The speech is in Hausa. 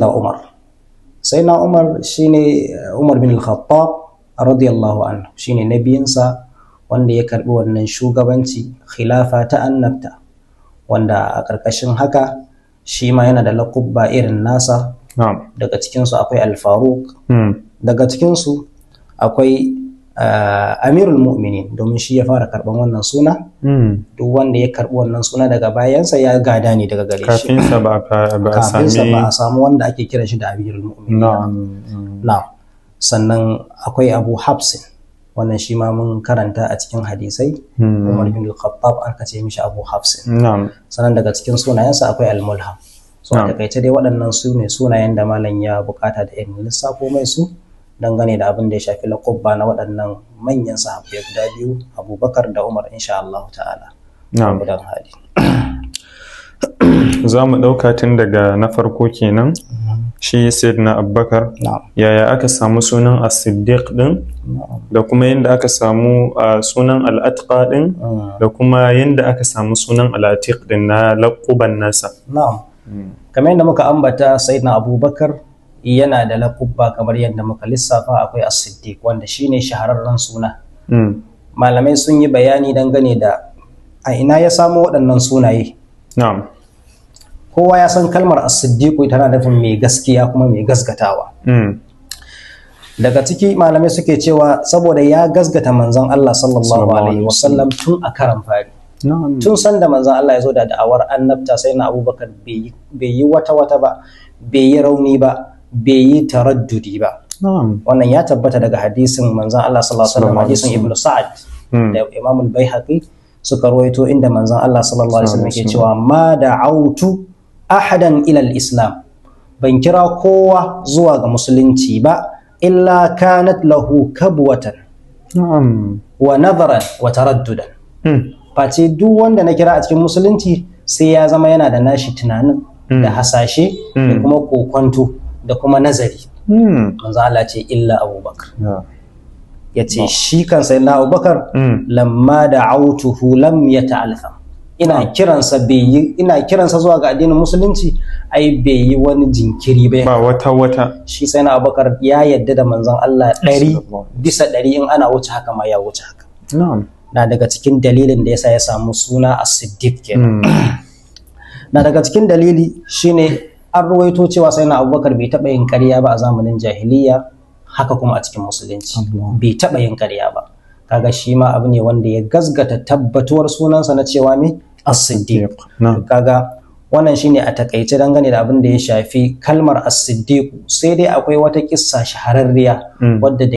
Sayyidina Umar. Sayyidina Umar shine Umar bin Al-Khattab radiyallahu anhu, shine nabiyinsa wanda ya karbi wannan shugabanci, khilafa ta annabta, wanda a ƙarƙashin haka shi ma yana da laƙubba irin nasa. Daga cikinsu akwai Al-Faruq. Daga cikinsu akwai Amirul Mu'minin, domin shi ya fara karɓan wannan suna. Duk wanda ya karɓi wannan suna daga bayansa ya gada ne daga gare shi. Kafin sa ba a Kafin sa sami ba a samu wanda ake kiran shi da Amirul Mu'minin. Na'am. Sannan akwai Abu Hafsin, wannan shi ma mun karanta a cikin hadisai. Umar bin Al-Khattab aka ce mishi Abu Hafsin. Sannan daga cikin sunayensa akwai Al-Mulham. So a takaice dai waɗannan su ne sunayen da malam ya bukata da irin lissafo mai su dangane da abin da ya shafi laƙubba na waɗannan manyan sahabbai guda biyu, Abubakar da Umar, insha Allah ta'ala. Gudan hali. Za mu ɗauka tun daga na farko kenan, shi Sayyidina Abubakar. Yaya aka samu sunan As-Siddiq din, da kuma yadda aka samu sunan Al-Atqa din, da kuma yadda aka samu sunan Al-Atiq din na laƙuban nasa? Na'am. Kamar yadda muka ambata, Sayyidina Abubakar yana da laƙubba kamar yadda muka lissafa. Akwai As-Siddiq, wanda shine shahararren suna. Malamai sun yi bayani dangane da a ina ya samo waɗannan sunaye. Kowa ya san kalmar As-Siddiq tana nufin mai gaskiya kuma mai gasgatawa. Daga ciki malamai suke cewa saboda ya gasgata manzon Allah sallallahu Sallallahu alaihi alaihi wasallam tun a karan fari. Tun sanda manzon Allah ya zo da da'awar annabta, sai na Abubakar bai yi wata wata ba, bai yi rauni ba, bai yi taraddudi ba. Wannan ya tabbata daga hadisin manzon Allah sallallahu alaihi wasallam, Sallallahu alaihi hadisin Ibn Sa'ad da Imam al-Baihaqi suka rawaito, inda manzon Allah sallallahu alaihi wasallam yake cewa: "Ma da'autu ahadan ila al-islam", ban kira kowa zuwa ga musulunci ba, "illa kanat lahu kabwatan wa nazaran wa taraddudan", face duk wanda na kira a cikin musulunci sai ya zama yana da nashi tunanin da hasashe da kuma kokonto da kuma nazari. Manzo Allah ce: "Illa Abubakar." Ya ce shi kansa na Abubakar, "lamma da'autuhu lam yata'altham", ina kiransa bai yi, ina kiransa zuwa ga addinin musulunci, ai bai yi wani jinkiri ba. Ba wata wata. Shi sai na Abubakar ya yadda da manzon Allah 100%, in ana wuce haka ma ya wuce haka. Na daga cikin dalilin da yasa ya samu suna As-Siddiq kenan. Na daga cikin dalili shine an ruwaito cewa sai na Abubakar bai taɓa yin ƙarya ba a zamanin jahiliya, haka kuma a cikin musulunci bai taɓa yin ƙarya ba. Kaga shi ma abu ne wanda ya gazgata tabbatuwar sunansa na cewa me? As-Siddiq. Kaga wannan shine a takaice dangane da abin da ya shafi kalmar As-Siddiq. Sai dai akwai wata kissa shahararriya wadda da